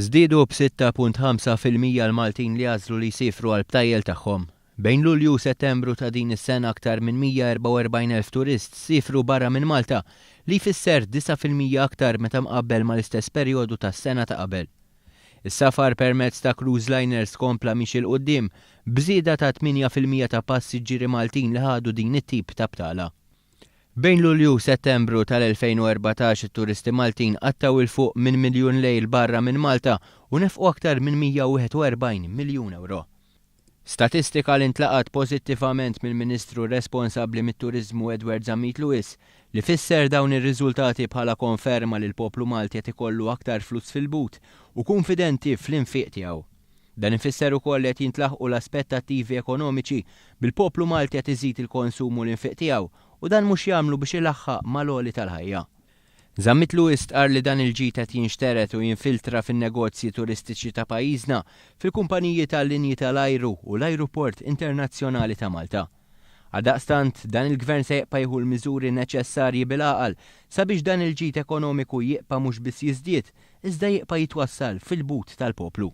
Żdiedu b'6.5% l-Maltin li għażlu li jsiefru għall-btajjel tagħhom. Bejn Lulju u Settembru ta' din is-sena aktar minn 144,000 turist siefru barra minn Malta, li jfisser 9% aktar meta mqabbel mal-istess perjodu tas-sena ta' qabel. Is-safar permezz ta' cruise liners kompla miexi 'l quddiem, b'żieda ta' 8% ta' passiġġieri Maltin li ħadu din it-tip ta' btala. Bejn Lulju u Settembru tal-2014 it-turisti Maltin qattgħu 'il fuq minn miljun lejl barra minn Malta u nefqu aktar minn 141 miljun ewro. Statistika li ntlaqgħet pożittivament mill-Ministru responsabbli mit-Turiżmu Edward Zammit Lewis li fisser dawn ir-riżultati bħala konferma li l-poplu Malti qed ikollu aktar flus fil-but u kunfidenti fl-infiq tiegħu. Dan ifisser ukoll li qed jintlaħqu l-aspettattivi ekonomiċi, bil-poplu Malti qed iżid il-konsum u l-infiq tiegħu, u dan mhux jagħmlu biex ilaħħaq mal-għoli tal-ħajja. Zammit Lewis stqarr li dan il-ġid qed jinxtered u jinfiltra fin-negozji turistiċi ta' pajjiżna, fil-kumpaniji tal-linji tal-ajru u l-Ajruport Internazzjonali ta' Malta. Għaldaqstant, dan il-Gvern se jibqa' jieħu l-miżuri neċessarji bil-għaqal sabiex dan il-ġid ekonomiku jibqa' mhux biss jiżdied, iżda jibqa' jitwassal fil-but tal-poplu.